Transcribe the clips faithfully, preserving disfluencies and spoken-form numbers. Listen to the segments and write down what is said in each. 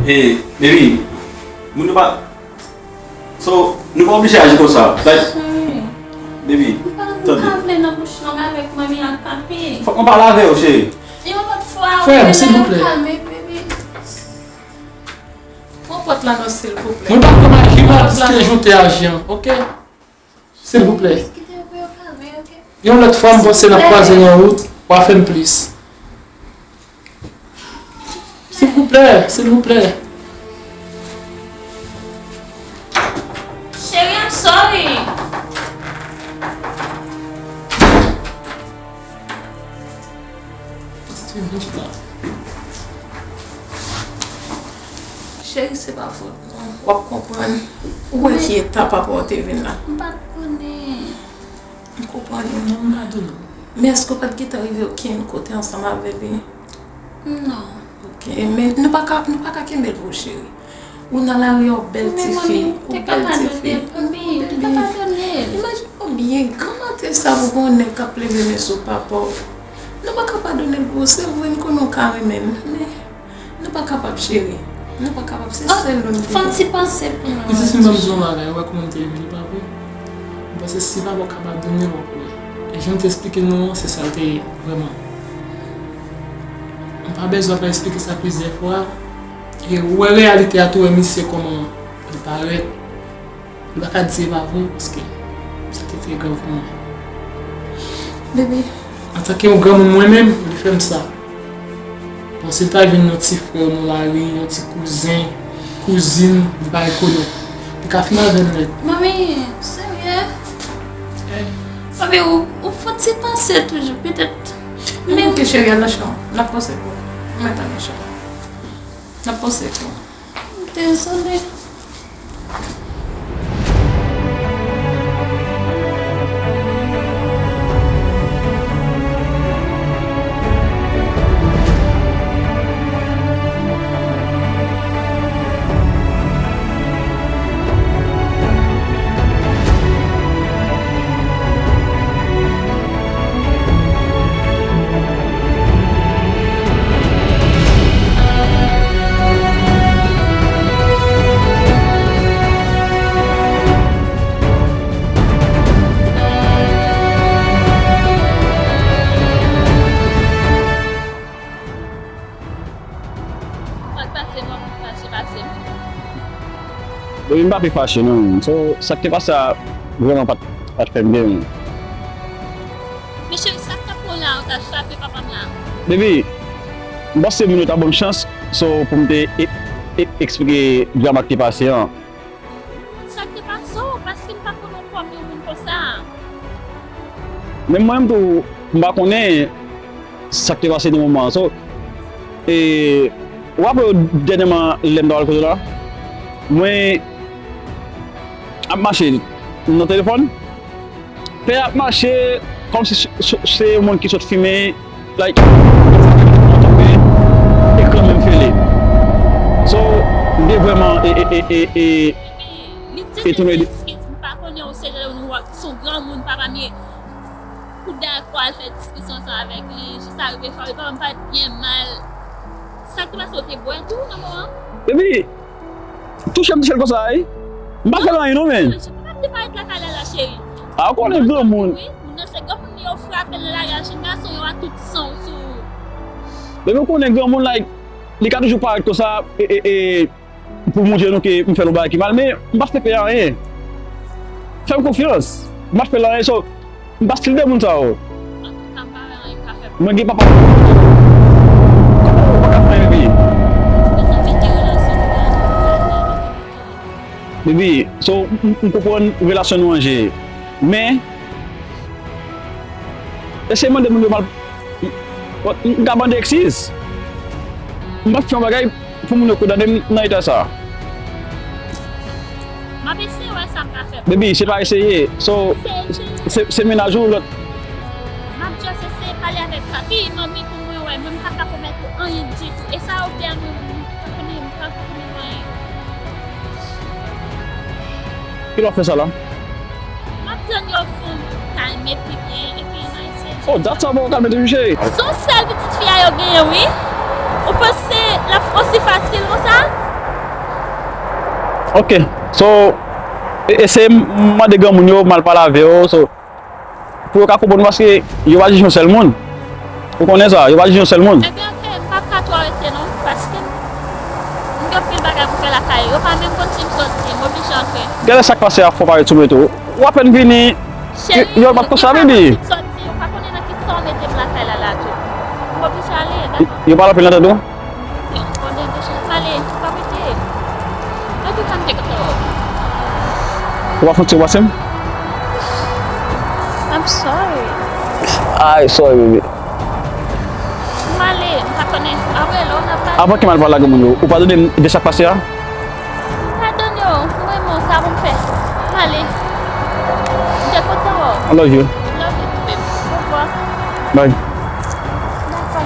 Hey, baby, moun yo pa. So, nou pa oblije aji konsa. Like, baby, tande. M pa vle nan bouch long avèk manmi ak papi. Fòk mwen pale avè yo, cheri. Yon lòt fwa, ou vle kalme, baby. Pran pòt la non, silvouplè. Mwen pa konn aji mal, se jan w te aji an, oke? Silvouplè. Kite yo pou yo kalme, oke? Yon lòt fwa, m panse n ap kwaze nan wout, w a fè m plis. Silvouplè, silvouplè. Cheri, I'm sorry. Pitit fi, vin chita. Cheri, se pa fòt mwen. W ap konprann. Ou wè ki eta papa w te vin la. M pa t konnen. M konprann ou. Non, m padone w. Men èske w pa t gentan rive okenn kote ansanm avè li? Non. Oke, men nou pa ka, nou pa ka kenbe l pou w, cheri. Ou nan lari a, w bèl tifi, ou bèl tifi. Imajine w byen granmate sa pou gen yon nèg k ap leve men sou papa w. Nou pa ka padone l pou ou, se vre, m konnen w ka renmen l, men nou pa kapab, cheri. Nou pa kapab, se sèl nou te gen. Fò n ti panse pou nou. Pitit fi, ban m di w yon bagay, ou wè kòman m te vini, pa vre? M panse si papa w ka padone l, w ap wè. E jan m te eksplike nou an, se sa l te ye, vrèman. M pa bezwen ap eksplike sa plizyè fwa. E ou wè reyalite a tou, wè misye kòman li parèt. Li pa ka di se pa vre, paske sa te trè grav pou mwen. Baby. Antanke yon granmoun mwen menm, li fè m sa. Bon, si l ta jwenn yon ti frè w nan lari, yon ti kouzen, kouzin, li pa rekonèt. Li ka fin avè l nèt. Manmi, serye? Eh. Manmi, ou, ou fò ti panse toujou, petèt. Men oke, cheri, al nan chanm. N ap panse pou ou. Mwen t al nan chanm. N ap panse pou ou. Dezole. Sa k pase, mwen pi fache pase m. Baby, m pa pi fache non. So, sa k te pase a vrèman pa t, pa t fè m byen. Men cheri, sa k t ap pran w la, ou t ap frape papa m la. Baby, m panse moun yo ta ban m chans, so, pou m te e, e, eksplike drama k te pase an. Sa k te pase w, paske m pa konn w kòm yon moun konsa. Men mwen menm tou, m pa konnen sa k te pase nan moman an. So, e, w raple w dènyèman lè m t al kote w la? Mwen ap mache nan telefòn. Pè ap mache kòmsi se, se, se yon moun ki sot fimen, like, ekran menm fele. So, m te vrèman e, e, e, e, e, Li di l eskiz, m pa konnen ou se lè nou wè se yon granmoun papa m ye. Ou dakò al fè diskisyon ansanm avèk li, jis arive fwa, papa m parèt byen mal. Sa k te pase, ou te bwè tou nan moman? Epi, touche m touche l konsa, wi. M pa fè l anyen non, men. Jan papa m te parèt lakay la, la, cheri. A, ou konnen granmoun. Wi, moun nan se granmoun li, yo frape l nan lari a, jèn gason, yo a tout san w sou ou. Depi ou konnen granmoun, like, li ka toujou parèt konsa, e, e, e, pou montre nou ke m fè l yon bagay ki mal, men m pa t fè pè a anyen. Fè m konfyans. M pa t fè l anyen, so, m pa stil de moun sa yo. Antouka, m pa wè anyen m ka fè pou ou. Mwen gen papa. Kòman ou pa ka fè anyen, baby? Mwen t ap mete relasyon nou an. Baby, so, m, m, m konprann relasyon nou an je. Men, eseye mande moun yo mal. M, m, m ka mande eskiz. M pa t fè yon bagay pou moun yo kondane m nan eta sa a. M ap eseye wè sa m ka fè pou ou. Baby, se pa eseye. So, se, se, se mennaj ou lòt. M ap just eseye pale avèk papi, manmi pou mwen wè. Mwen, m pa ka pwomèt ou anyen ditou. E sa yo vle a, mwen, m pa konnen, m pa konnen anyen. Kilè w ap fè sa la? M ap tann yo fin kalme pi byen, epi n a eseye. Oh, dat sa poko kalme toujou, cheri. Se yon sèl pitit fi a yo genyen, wi. Ou panse l ap osi fasil konsa? Ok, so, e- eseye mande granmoun yo, m al pale avè yo, so, pou yo ka konprann ou, paske yo pa jije yon sèl moun. Ou konnen sa, yo pa jije yon sèl moun. Ebyen, ok, m p ap ka twò rete non, paske m gen anpil bagay pou fè lakay. Yo pa menm konn si m soti, m oblije antre. Gade sa k pase a, fò parèt sou mwen tou. Ou apèn vini, Cheri, yo pa konsa, baby. M soti, ou pa konnen nan ki sa w mete m lakay la, la tou. M oblije ale, dakò? Yo pale anpil nan tande w? Yo konnen deja. M ale, pa rete. Antouka, m te kontan wè w. Ou pa fè yon ti pase m? I'm sorry. Ay, sorry, baby. M ale, m pa konnen. Apre, lè w nan pale. Avan ke m al pale ak granmoun yo, ou padone m de sa k pase a? Padone w, m renmen w, sa pou m fè. M ale. M te kontan wè w. I love you. Love you too, baby. Au revoir. Bye. Dakò.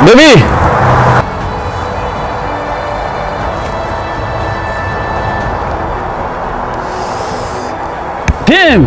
Baby! Damn!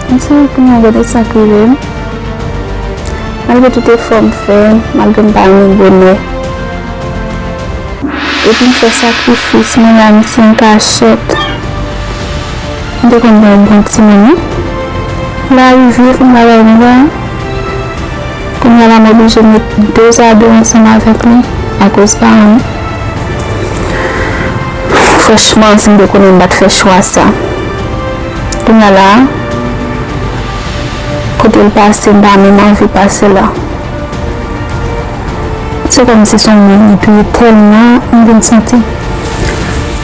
M sezi kounye a gade sa k rive m. Malgre tout efò m fè, malgre m pa renmen bonè, epi m fè sakrifis, m renmen misye an kachèt. M te konn gen yon bon timoun, wi. Lè a rive, fè m pa bay m la. Kounye a la, m oblije met de zado ansanm avèk li akoz paran m. Franchman, si m te konnen, m pa t fè chwa sa. Kounye a la, kote l pase, m pa menm anvi pase la. Se kòmsi se yon moun li touye tèlman, m vin santi m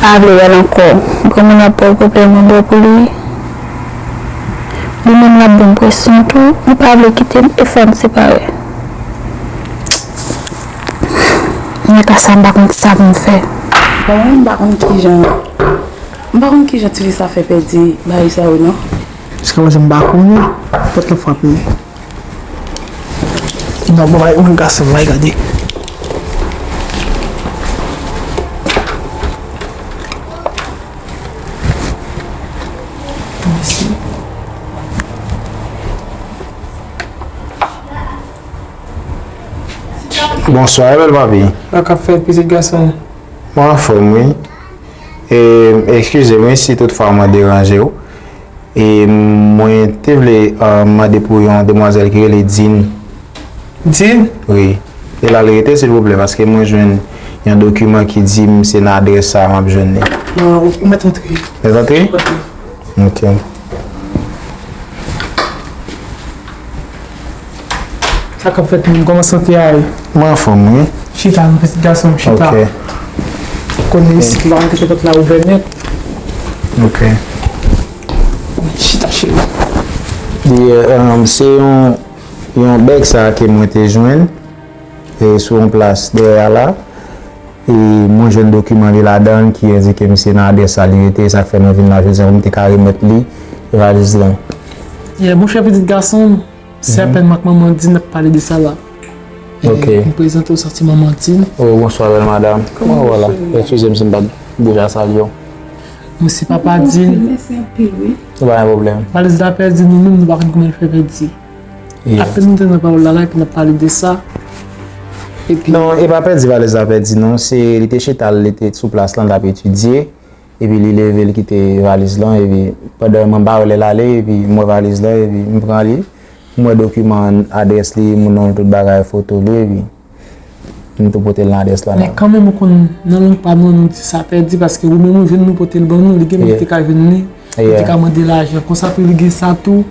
pa vle wè l ankò. Granmoun ap bay pwoblèm anba pou li. Li menm l ap ban m presyon tou, li pa vle kite m e fò n separe. Nan ka sa, m pa konn sa pou m fè. Bon, m pa konn kijan, m pa konn kijan ti fi sa fè pèdi bagay sa yo, non. Jiskaprezan, m pa konnen. Pòt la frape. Non, bon, bay, mwen gason, bay gade. Bonswa, bèl papi. Sa k ap fèt, pitit gason? Mwen anfòm, wi. E, eskize m, wi, si toutfwa mwen deranje w. E, mwen te vle, eh, mande pou yon demwazèl ki rele Din. Din? Wi. E la l rete, silvouplè, paske mwen jwenn yon dokiman ki di m se nan adrès sa a m ap jwenn li. Non, ou mèt antre. Mèt antre? Ok. Sa k ap fèt, moun? Kòman sante a ye? Mwen anfòm, wi. Chita, non, pitit gason m, chita. Ok. Konnen isit la, kite pòt la ouvè nèt. Ok. Chita, cheri. Li, eh, se yon, yon bèg sa ke mwen te jwenn, e sou yon plas dèyè a la. E mwen jwenn dokiman li ladan l ki endike misye nan adrès sa li rete, e sa k fè mwen vin la jodi a pou m te ka remèt li valiz lan. Yeah, monchè pitit gason m, se apèn m ak manman Din n ap pale de sa la. E, ok. M prezante w sa, se manman Din. Oh, bonswa, bèl madanm. Kòman w ye, cheri? Eskize m si m pa t bouge a salye w. Mwen se papa Din. Mèsi anpil, wi. Pa gen pwoblèm. Valiz la pèdi, nou menm nou pa konn kòman l fè pèdi. Yeah. Apèn nou te nan pawòl la, la, epi n ap pale de sa. Epi non, e pa pèdi valiz la pèdi, non. Se, li te chita, li te sou plas lan, l ap etidye. Epi li leve, li kite valiz lan, epi pandan mwen pa wè lè l ale, epi m wè valiz lan, epi m pran li. M wè dokiman, adrès li, moun nan, tout bagay, foto li, epi m tou pote l nan adrès la. Men kanmenm, ou konn, nan lang pa nou, nou di sa pèdi, paske ou menm ou jwenn, nou pote l ban nou, li gen moun ki te ka jwenn li, li te ka mande lajan. Konsa tou, li gen sa tou,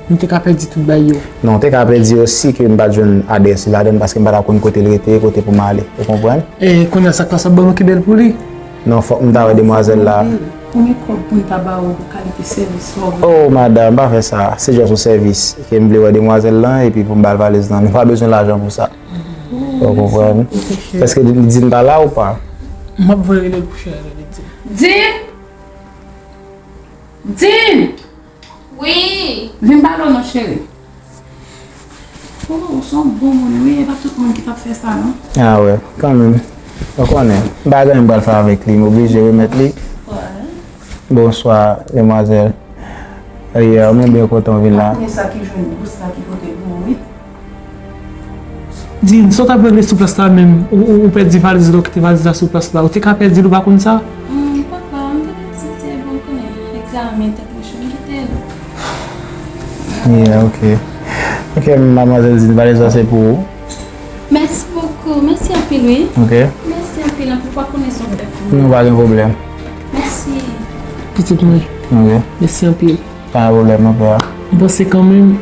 nou te ka pèdi tout bay yo. Non, ou te ka pèdi osi ke m pa t jwenn adrès li ladan l, paske m pa t ap konn kote l rete, kote pou m ale. Ou konprann? E kounye a, sa k pase ap ban nou ki bèl pou li? Non, fòk m ta wè demwazèl la. Konbyen kòb pou m ta ba w pou kalite sèvis sa w ban m? Oh, madanm, pa fè sa. Se just yon sèvis ke m vle wè demwazèl lan epi pou m ba l valiz lan. Nou pa bezwen lajan pou sa. Ou konprann? Èske Din pa la ou pa? M ap voye rele l pou cheri, rele Din. Din! Din! Wi. Vin pale w non, cheri. Oh, ou se yon bon moun, wi. E pa tout moun ki t ap fè sa, non. Ah wè, kanmenm. Ou konnen, m pa gen anyen m pral fè avèk li, m oblije remèt li. Wè. Bonswa, demwazèl. Yeah, mwen byen kontan w vin la. Pa konnen sa ki jwenn bous la ki pote l pou ou, wi. Din, sa w t ap regle sou plas la menm? Ou, ou, ou pèdi valiz la, ou kite valiz la sou plas la. Ou te ka pèdi l, ou pa konn sa? Hmm, papa, m te pèdi, se bon, konnen egzamen tèt mouche, m kite l. Yeah, ok. Ok, madmwazèl Din, valiz la se pou ou. Mèsi bokou, mèsi anpil, wi. Ok. Mèsi anpil, anpil, ou pa konnen sa w fè pou mwen. Non, pa gen pwoblèm. Mèsi. Pitit mwen. Ok. Mèsi anpil. Pa gen pwoblèm non, pè a. M panse kanmenm,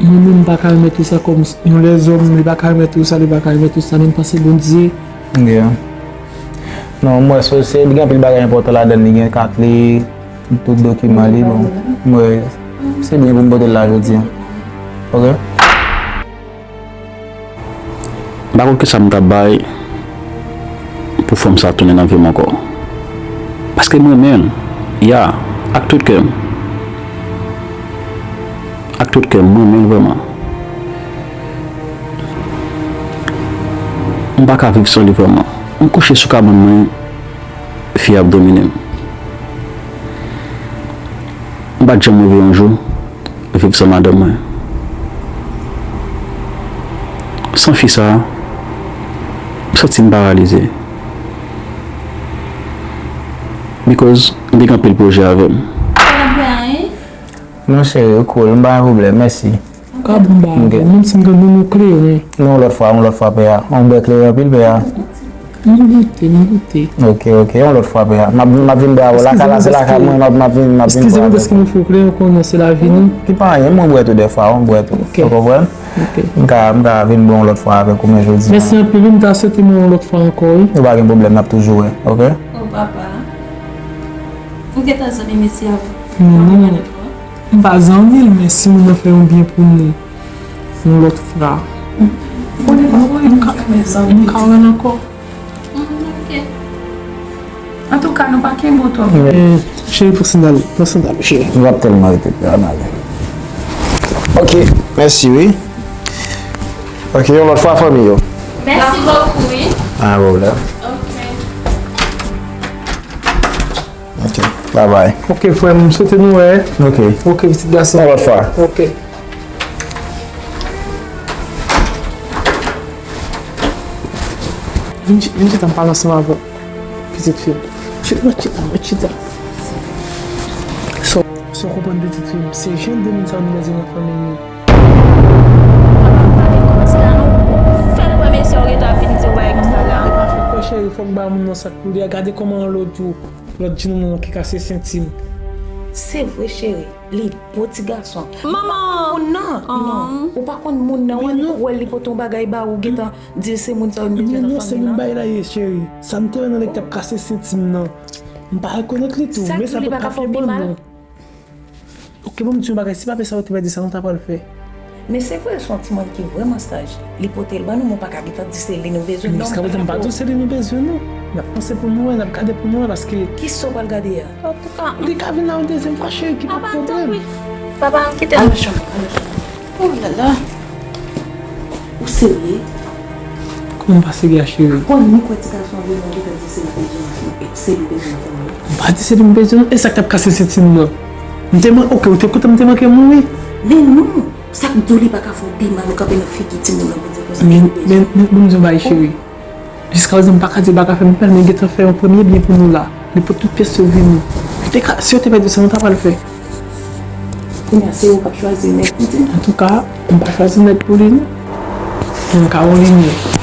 mwen menm m pa ka remèt ou sa kòm yon lèzòm, li pa ka remèt ou sa, li pa ka remèt ou sa, men m panse Bondye. Yeah. Non, m wè se, se, li gen anpil bagay enpòtan ladan l, li gen kat li, tout dokiman li, bon, m wè se byen pou m pote l la jodi a. Ok? M pa konn kisa m t ap bay pou fanm sa tounen nan vi m ankò. Paske m renmen l, ya, ak tout kè m. Ak tout kè m, m renmen l vrèman. M pa ka viv san li vrèman. M kouche sou kabann mwen, fi a ap domine m. M pa t janm reve yon jou viv san madanm mwen. San fi sa a, m santi m paralize. Because m te gen anpil pwojè avè l. Pa t ap bay anyen? Non, cheri, ou cool, m pa gen pwoblèm, mèsi. Ka bon ba avè m, menm si m gen moun ou kleren. Non, yon lòt fwa, yon lòt fwa, pè a. Yon bwè kleren anpil, pè a. M goute, m goute. Ok, ok, yon lòt fwa, pè a. M ap, m ap vin bwè avè w. Lakay la, se lakay mwen, m ap, m ap vin, m ap vin bwè avè w. Eskize m, paske m fè w kleren, ou konnen se lavi nou. Li pa anyen, m gon bwè tou dèfwa, yon bwè tou. Ok. Ou konprann? Ok. M ka, m ka vin bwè yon lòt fwa avèk ou, men jodi a. Mèsi anpil, wi, m ta swete m wè w yon lòt fwa ankò, wi. Yo pa gen pwoblèm, n ap toujou wè, ok? O papa. Ou gentan zanmi mesye a, wi. Non, non, non. M pa zanmi l, men si moun nan fè yon byen pou nou, yon lòt fwa. Ou konnen pa mwen, m ka, m ka wè l ankò. Mm, ok. Antouka, nou pa kenbe w twòp. Eh, cheri, pran sandal, pran sandal, cheri. Nou ap tèlman rete, pè a, n ale. Ok, mèsi, wi. Ok, yon lòt fwa, fanmi yo. Mèsi bokou, wi. Pa gen pwoblèm. Ok. Ok, bye bye. Ok, frè m, m swete nou wè. Ok. Ok, pitit gason. Yon lòt fwa. Ok. Vin chi-, vin chita, m pale ansanm avè w, pitit fi m. Chita, chita, chita. So, so w konprann, pitit fi m, se jan de moun sa yo nou bezwen nan fanmi nou. Papa, m pa vin kòmanse la, non. Ou fè premye sa ou gentan ap vin di w bagay konsa la. E pa fè kwè, cheri, fòk ba moun nan sa k pou li a. Gade kòman lòt jou, lòt jou nou ki kase senti m. Se vre, cheri, li bo ti gason. Manman! Ou pa konn moun nan, non. Ou pa konn moun nan, ou annik wè l, li pote yon bagay ba ou, gentan di l se moun sa yo m bezwen nan fanmi m nan. Men non, se menm bagay la ye, cheri. Sa m te wè nan nèg k t ap kase senti m nan. M pa rekonèt li tou, men sa pa ka fè m mal, non. Ok, bon, m di yon bagay, si pa fè sa, ou te pa di sa, nou ta pral fè. Men se vre, se yon timoun ki vrèman saj. Li pote l ban nou, men w pa ka gentan di se li nou bezwen, non. Jiskaprezan, m pa di w se li nou bezwen, non. N ap panse pou nou wè, n ap gade pou nou wè, paske. Kisa w pral gade a? Antouka. Li ka vin la yon dezyèm fwa, cheri, ki pa pwoblèm. Papa, tanpri. Papa, kite m. Al nan chanm, al nan chanm. Oh la la. Ou serye? Kòman m pa serye a, cheri? Bon, nou kwè ti gason an vini an, li ta di se li bezwen nan, se li bezwen nan fanmi an. M pa di se li m bezwen, e sa k t ap kase senti m nan? M te man, oke, ou te kontan m te manke mouri? Men non, sa k di w li pa ka fè w pi mal, ou kanpe nan figi timoun nan pou di konsa. Men, men, men, bon, m di yon bagay, cheri. Jiskaprezan, m pa ka di l pa ka fè m pi mal, men gentan fè yon premye byen pou nou la. Nenpòt tout pyès yo vini. Yo te ka, si yo te pèdi sa, nou ta pral fè. Kounye a, se ou k ap chwazi nèg pou di. Antouka, m pa chwazi nèg pou li, non. Mwen ka yon limyè.